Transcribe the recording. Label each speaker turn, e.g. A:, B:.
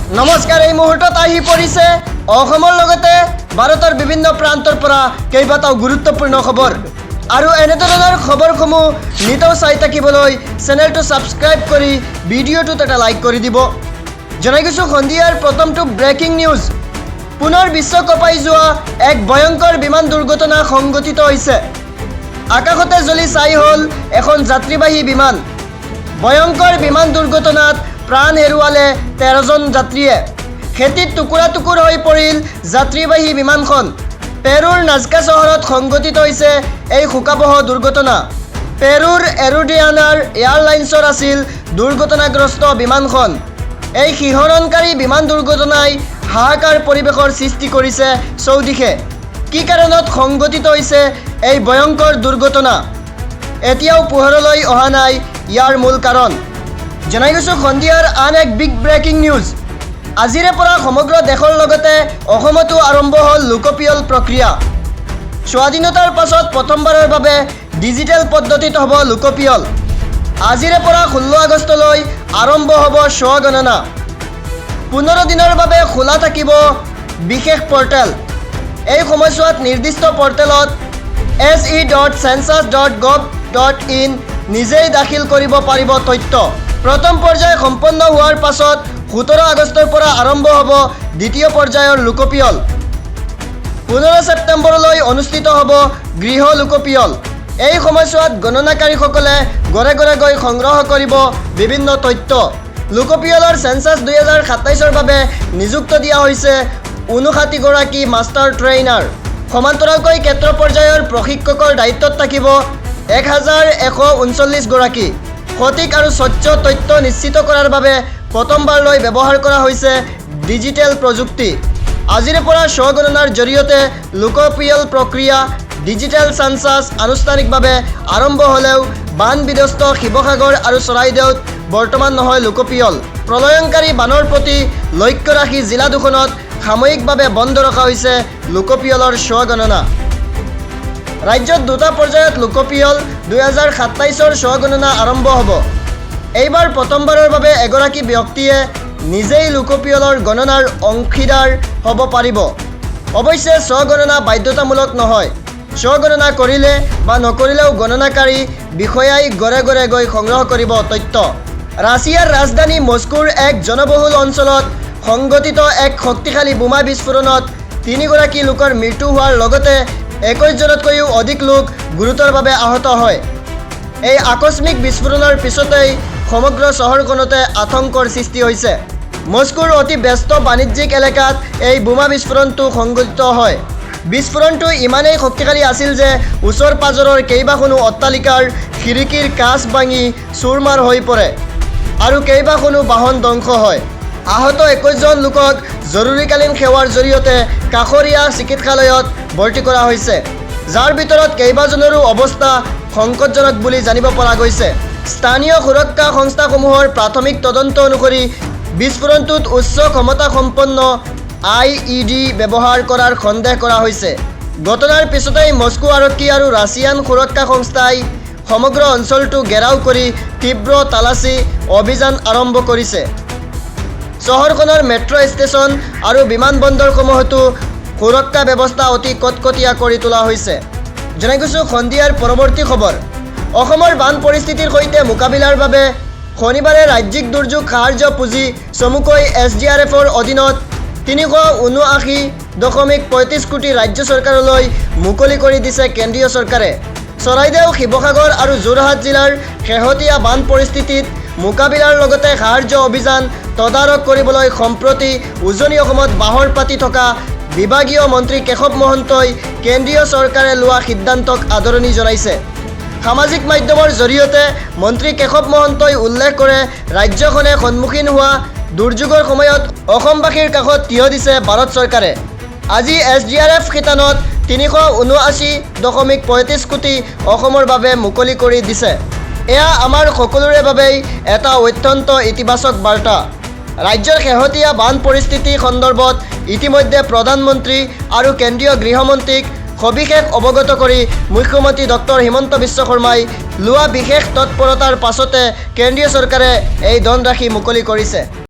A: নমস্কাৰ, এই মুহূৰ্তত আহি পৰিছে অসমৰ লগতে ভাৰতৰ বিভিন্ন প্ৰান্তৰ পৰা কেইবাটাও গুৰুত্বপূৰ্ণ খবৰ। আৰু এনেধৰণৰ খবৰসমূহ নিতৌ চাই থাকিবলৈ চেনেলটো ছাবস্ক্ৰাইব কৰি ভিডিঅ'টোত এটা লাইক কৰি দিব। জনাই গৈছোঁ সন্ধিয়াৰ প্ৰথমটো ব্ৰেকিং নিউজ। পুনৰ বিশ্ব কঁপাই যোৱা এক ভয়ংকৰ বিমান দুৰ্ঘটনা সংঘটিত হৈছে। আকাশতে জ্বলি ছাই হ'ল এখন যাত্ৰীবাহী বিমান। ভয়ংকৰ বিমান দুৰ্ঘটনাত প্ৰাণ হেৰুৱালে 13জন যাত্ৰীয়ে। খেতিত টুকুৰা টুকুৰ হৈ পৰিল যাত্ৰীবাহী বিমানখন। পেৰুৰ নাজকা চহৰত সংঘটিত হৈছে এই শোকাৱহ দুৰ্ঘটনা। পেৰুৰ এৰোডিয়ানাৰ এয়াৰলাইন্সৰ আছিল দুৰ্ঘটনাগ্ৰস্ত বিমানখন। এই শিহৰণকাৰী বিমান দুৰ্ঘটনাই হাহাকাৰ পৰিৱেশৰ সৃষ্টি কৰিছে চৌদিশে। কি কাৰণত সংঘটিত হৈছে এই ভয়ংকৰ দুৰ্ঘটনা, এতিয়াও পোহৰলৈ অহা নাই ইয়াৰ মূল কাৰণ। জনাই গৈছোঁ সন্ধিয়াৰ আন এক বিগ ব্ৰেকিং নিউজ। আজিৰে পৰা সমগ্ৰ দেশৰ লগতে অসমতো আৰম্ভ হ'ল লোকপিয়ল প্ৰক্ৰিয়া। স্বাধীনতাৰ পাছত প্ৰথমবাৰৰ বাবে ডিজিটেল পদ্ধতিত হ'ব লোকপিয়ল। আজিৰে পৰা 16 আগষ্টলৈ আৰম্ভ হ'ব স্বগণনা। 15 দিনৰ বাবে খোলা থাকিব বিশেষ পৰ্টেল। এই সময়ছোৱাত নিৰ্দিষ্ট পৰ্টেলত se.census.gov.in নিজেই দাখিল কৰিব পাৰিব তথ্য। প্ৰথম পৰ্যায় সম্পন্ন হোৱাৰ পাছত 17 আগষ্টৰ পৰা আৰম্ভ হ'ব দ্বিতীয় পৰ্যায়ৰ লোকপিয়ল। 15 ছেপ্টেম্বৰলৈ অনুষ্ঠিত হ'ব গৃহ লোকপিয়ল। এই সময়ছোৱাত গণনাকাৰীসকলে ঘৰে ঘৰে গৈ সংগ্ৰহ কৰিব বিভিন্ন তথ্য। লোকপিয়লৰ চেঞ্চাছ 2027ৰ বাবে নিযুক্ত দিয়া হৈছে 59গৰাকী মাষ্টাৰ ট্ৰেইনাৰ। সমান্তৰালকৈ ক্ষেত্ৰ পৰ্যায়ৰ প্ৰশিক্ষকৰ দায়িত্বত থাকিব 1139গৰাকী। সঠিক আৰু স্বচ্ছ তথ্য নিশ্চিত কৰাৰ বাবে প্ৰথমবাৰলৈ ব্যৱহাৰ কৰা হৈছে ডিজিটেল প্ৰযুক্তি। আজিৰে পৰা স্বগণনাৰ জৰিয়তে লোকপিয়ল প্ৰক্ৰিয়া, ডিজিটেল চেঞ্চাছ আনুষ্ঠানিকভাৱে আৰম্ভ হ'লেও বান বিধ্বস্ত শিৱসাগৰ আৰু চৰাইদেউত বৰ্তমান নহয় লোকপিয়ল। প্ৰলয়ংকাৰী বানৰ প্ৰতি লক্ষ্য ৰাখি জিলা দুখনত সাময়িকভাৱে বন্ধ ৰখা হৈছে লোকপিয়লৰ স্বগণনা। ৰাজ্যত দুটা পৰ্যায়ত লোকপিয়ল 2027ৰ স্বগণনা আৰম্ভ হ'ব। এইবাৰ প্ৰথমবাৰৰ বাবে এগৰাকী ব্যক্তিয়ে নিজেই লোকপিয়লৰ গণনাৰ অংশীদাৰ হ'ব পাৰিব। অৱশ্যে স্বগণনা বাধ্যতামূলক নহয়। স্বগণনা কৰিলে বা নকৰিলেও গণনাকাৰী বিষয়াই ঘৰে ঘৰে গৈ সংগ্ৰহ কৰিব তথ্য। ৰাছিয়াৰ ৰাজধানী মস্কোৰ এক জনবহুল অঞ্চলত সংঘটিত এক শক্তিশালী বোমা বিস্ফোৰণত তিনিগৰাকী লোকৰ মৃত্যু হোৱাৰ লগতে 21জনতকৈও অধিক লোক গুৰুতৰভাৱে আহত হয়। এই আকস্মিক বিস্ফোৰণৰ পিছতেই সমগ্ৰ চহৰখনতে আতংকৰ সৃষ্টি হৈছে। মস্কোৰ অতি ব্যস্ত বাণিজ্যিক এলেকাত এই বোমা বিস্ফোৰণটো সংঘটিত হয়। বিস্ফোৰণটো ইমানেই শক্তিশালী আছিল যে ওচৰ পাজৰৰ কেইবাখনো অট্টালিকাৰ খিৰিকীৰ কাঁচ ভাঙি চুৰমাৰ হৈ পৰে আৰু কেইবাখনো বাহন ধ্বংস হয়। আহত 21জন লোকক জৰুৰীকালীন সেৱাৰ জৰিয়তে কাষৰীয়া চিকিৎসালয়ত ভৰ্তি কৰা হৈছে, যাৰ ভিতৰত কেইবাজনৰো অৱস্থা সংকটজনক বুলি জানিব পৰা গৈছে। স্থানীয় সুৰক্ষা সংস্থাসমূহৰ প্ৰাথমিক তদন্ত অনুসৰি বিস্ফোৰণটোত উচ্চ ক্ষমতাসম্পন্ন আইইডি ব্যৱহাৰ কৰাৰ সন্দেহ কৰা হৈছে। ঘটনাৰ পিছতেই মস্কো আৰক্ষী আৰু ৰাছিয়ান সুৰক্ষা সংস্থাই সমগ্ৰ অঞ্চলটো ঘেৰাও কৰি তীব্ৰ তালাচী অভিযান আৰম্ভ কৰিছে। চহৰখনৰ মেট্ৰ' ষ্টেচন আৰু বিমানবন্দৰসমূহতো সুৰক্ষা ব্যৱস্থা অতি কটকটীয়া কৰি তোলা হৈছে। জনাই গৈছোঁ সন্ধিয়াৰ পৰৱৰ্তী খবৰ। অসমৰ বান পৰিস্থিতিৰ সৈতে মোকাবিলাৰ বাবে শনিবাৰে ৰাজ্যিক দুৰ্যোগ সাহায্য পুঁজি, চমুকৈ এছডিআৰএফৰ অধীনত 379.35 কোটি ৰাজ্য চৰকাৰলৈ মুকলি কৰি দিছে কেন্দ্ৰীয় চৰকাৰে। চৰাইদেউ, শিৱসাগৰ আৰু যোৰহাট জিলাৰ শেহতীয়া বান পৰিস্থিতিত মোকাবিলাৰ লগতে সাহায্য অভিযান তদাৰক কৰিবলৈ সম্প্ৰতি উজনি অসমত বাহৰ পাতি থকা বিভাগীয় মন্ত্ৰী কেশৱ মহন্তই কেন্দ্ৰীয় চৰকাৰে লোৱা সিদ্ধান্তক আদৰণি জনাইছে। সামাজিক মাধ্যমৰ জৰিয়তে মন্ত্ৰী কেশৱ মহন্তই উল্লেখ কৰে, ৰাজ্যখনে সন্মুখীন হোৱা দুৰ্যোগৰ সময়ত অসমবাসীৰ কাষত থিয় দিছে ভাৰত চৰকাৰে। আজি এছডিআৰএফ শিতানত 379.35 কোটি অসমৰ বাবে মুকলি কৰি দিছে। এয়া আমাৰ সকলোৰে বাবেই এটা অত্যন্ত ইতিবাচক বাৰ্তা। ৰাজ্যৰ শেহতীয়া বান পৰিস্থিতি সন্দৰ্ভত ইতিমধ্যে প্ৰধানমন্ত্ৰী আৰু কেন্দ্ৰীয় গৃহমন্ত্ৰীক সবিশেষ অৱগত কৰি মুখ্যমন্ত্ৰী ডক্টৰ হিমন্ত বিশ্ব শৰ্মাই লোৱা বিশেষ তৎপৰতাৰ পাছতে কেন্দ্ৰীয় চৰকাৰে এই ধনৰাশি মুকলি কৰিছে।